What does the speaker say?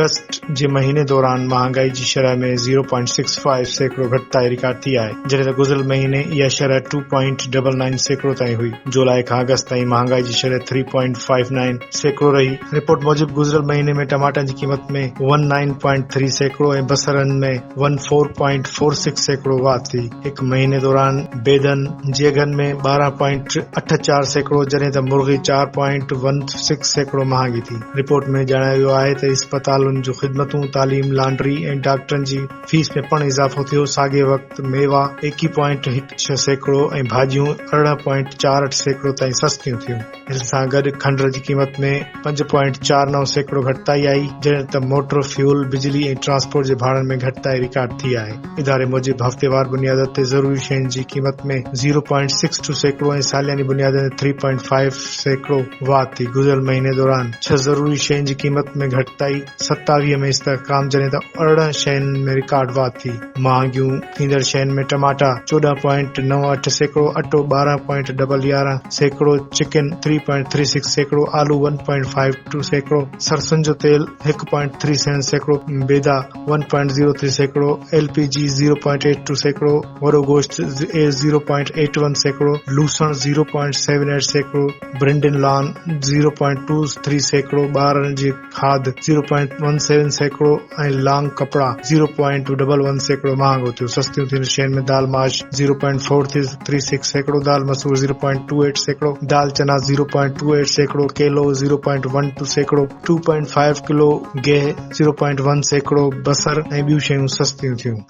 August جي مهيني دوران مهانگائي جي شرح ۾ زيرو پوائنٽ سڪس فائيو سيڪڙو گهٽتائي رڪارڊ ٿي آهي، جڏهن ته گذريل مهيني اها شرح ٽو پوائنٽ ڊبل نائن سيڪڙو تائين هئي. جولاء کان آگسٽ تائين مهانگائي جي شرح ٿري پوائنٽ فائيو نائن سيڪڙو رهي. رپورٽ موجب گذريل مهيني ۾ ٽماٽن جي قيمت ۾ ون نائن پوائنٽ ٿري سيڪڙو ۽ بصرن ۾ one four point four six سيڪڙو واڌ ٿي. هڪ مهيني دوران بيدن جي اگهن ۾ 12 پوائنٽ 84% جڏهن ته مرغي چار پوائنٽ ون سڪس سيڪڙو مهانگي ٿي. رپورٽ ۾ ڄاڻايو ويو آهي ته اسپتالن جون خدمتون، تعليم، لانڊري ۽ ڊاڪٽرن جي فيس ۾ پڻ اضافو ٿيو، ساڳئي وقت ميوا ايڪيهه پوائنٽ 16% ۽ ڀاڄيون 18 پوائنٽ 48% تائين سستيون ٿيون. ان سان گڏ کنڊ جي قيمت ۾ پنج پوائنٽ 49% گهٽتائي آئي، جڏهن ته موٽر فيول، بجلي ۽ ٽرانسپورٽ جي ڀاڙن ۾ گهٽتائي رڪارڊ ٿي آهي. اداري موجب هفتيوار بنيادن تي ضروري شين جي قيمت ۾ زيرو پوائنٽ سڪس ٽو سيڪڙو ۽ سالياني بنيادن تي ٿري پوائنٽ فائيو سيڪڙو واڌ ٿي. گذريل مهيني دوران ڇهه ضروري شين جي قيمت ۾ گهٽتائي، 27 ۾ استحڪام جڏهن ته 18 شين ۾ رڪارڊ واڌ ٿي. مهانگيون ٿيندڙ شين ۾ ٽماٽا 14 پوائنٽ 98%، اٽو 12 point double 11%، chicken three point three six سيڪڙو، آلو ون پوائنٽ فائيو ٽو سيڪڙو، سرسن جو تيل هڪ پوائنٽ ٿري سيون سيڪڙو، بيدا ون پوائنٽ زيرو ٿري سيڪڙو، L P G zero point eight two سيڪڙو، وڏو گوشت زيرو پوائنٽ ايٽ ون سيڪڙو، لوسڻ زيرو پوائنٽ سيون ايٽ سيڪڙو، برنڊن لان زيرو پوائنٽ ٽو ٿري سيڪڙو، ٻارن جي کاڌ زيرو پوائنٽ ون سيون سيڪڙو ۽ لانگ ڪپڙا زيرو پوائنٽ ڊبل ون سيڪڙو مهانگو ٿيو. سستيون ٿيندڙ شين ۾ دال ماش zero point four three six سيڪڙو، دال مسور زيرو پوائنٽ ٽو ايٽ سيڪڙو، دال چنا زيرو پوائنٽ ٽو ايٽ سيڪڙو، ڪيلو زيرو پوائنٽ ون ٽو سيڪڙو، ٽو پوائنٽ فائيو ڪلو گيهه زيرو پوائنٽ ون سيڪڙو، بصر ۽ ٻيون شيون سستيون ٿيون.